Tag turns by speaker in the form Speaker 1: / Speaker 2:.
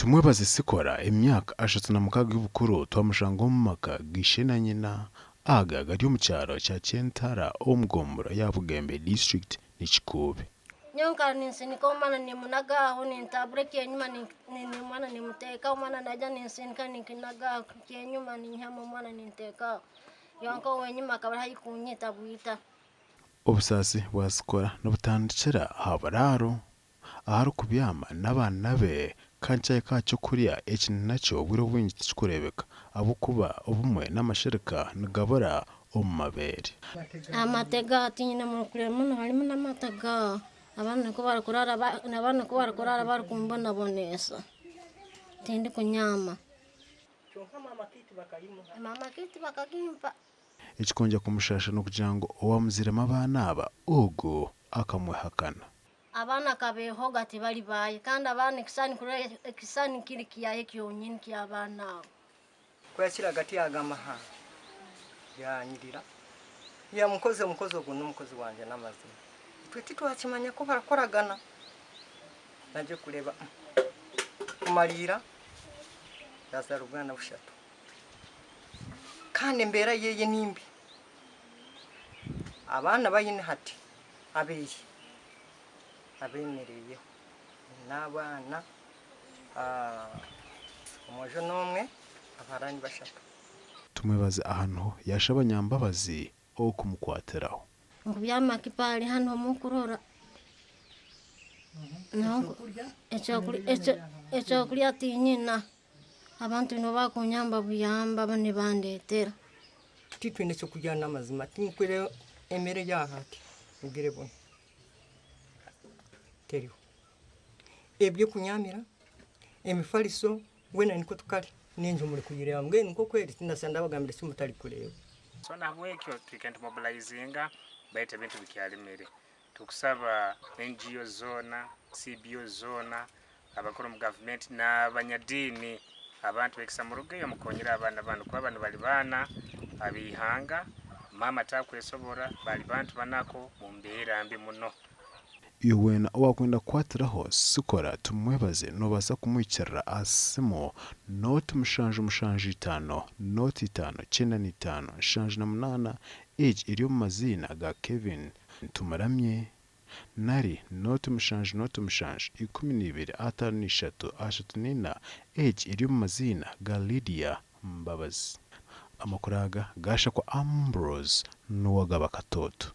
Speaker 1: Tumwebaze Sikora, emyaka 36 y'obukuru, twamushanga omu maka g'ishe na nyina. Aga gari omu kyaro kya Kyentara omu gombora ya Bugembe disiturikiti ni Kikuubi.
Speaker 2: Nyowe nkara ninsinika omwana nimunaga aho nintabura ekyenyuma omwana nimuteeka omwana naija ninsinika ninkinaga aho ekyenyuma ninyihamu omwana ninteeka aho kwonka owenyuma akaba ari haihi kunyita bwita.
Speaker 1: Obusaasi bwa Sikora nibutandikira aha buraaro ahu arikubyama n'abaana be kandi kyahika aha ky'okurya eki nakyo obwire obwingi tikirikureebeka ahabw'okuba obumwe n'amashereka nigabura omu mabeere.
Speaker 2: Amate ga tinyine kure muno harimu n'amata ga abaana nikwo barikuraara abaana nikwo barikuraara barikumbonabonesa tindikunyama. Maama kit bakagimpa.
Speaker 1: Ekikwongyera kumushasha n'okugira ngu owaamuzairemu abaana aba ogwo akamwehakana.
Speaker 2: Abaana akabeehoga tibari baaye kandi abaana ekishushani ekishushani kiri kyaye kyonyini ky'abaana abo.
Speaker 3: Ku yakiraga ati yagamba ha yanyirira ya mukozi omukozi ogu n'omukozi wangye n'amazima itwe titwakimanya ku barakoragana nagye kureeba kumariira yazaara obwana bushatu kandi embeera yeye nimbi abaana bayine hati abeye abemereireho n'abaana omwojo n'omwe abahara ni bashatu.
Speaker 1: Tumwebaze aha niho yaashaba Nyambabazi okumukwatiraho.
Speaker 2: Nkubyama kipaali hanu omukurora ekyokurya tinyina abantu nibo bakunyamba buyamba nibandetera.
Speaker 3: Titwine ekyokurya n'amazima tinkwire emere yaha hati obwire bunu teriho eby'okunyamira emifariso weena nikwo tukari n'enju muri kugireeba mbwenu nk'oku eri tindasa ndabagambira eki mutari kureeba.
Speaker 4: So nahabwekyo twike nitumobilizinga baitu ebintu bikyalemere. Tukusaba NGO zoona, CBO zoona, abakuru omu gavumenti n'abanyadiini, abantu bekisa murugeyo mukonyere abaana banu kuba banu bali baana ab'ihanga, maama takwesobora, bali bantu banako mu mbeera mbi muno.
Speaker 1: Iwe weena owaakwenda kukwatiraho Sikora Tumwebaze noobaasa kumuhikirira aha simu 0 7 7 5 0 5 95 78 egi eri omu maziina ga Kevin Tumuramye nari 0 7 0 7 12 53 34 egi eri omu maziina ga Lydia Mbabazi. Amakuru aga gaashakwa Ambrose Nuwagaba Katoto.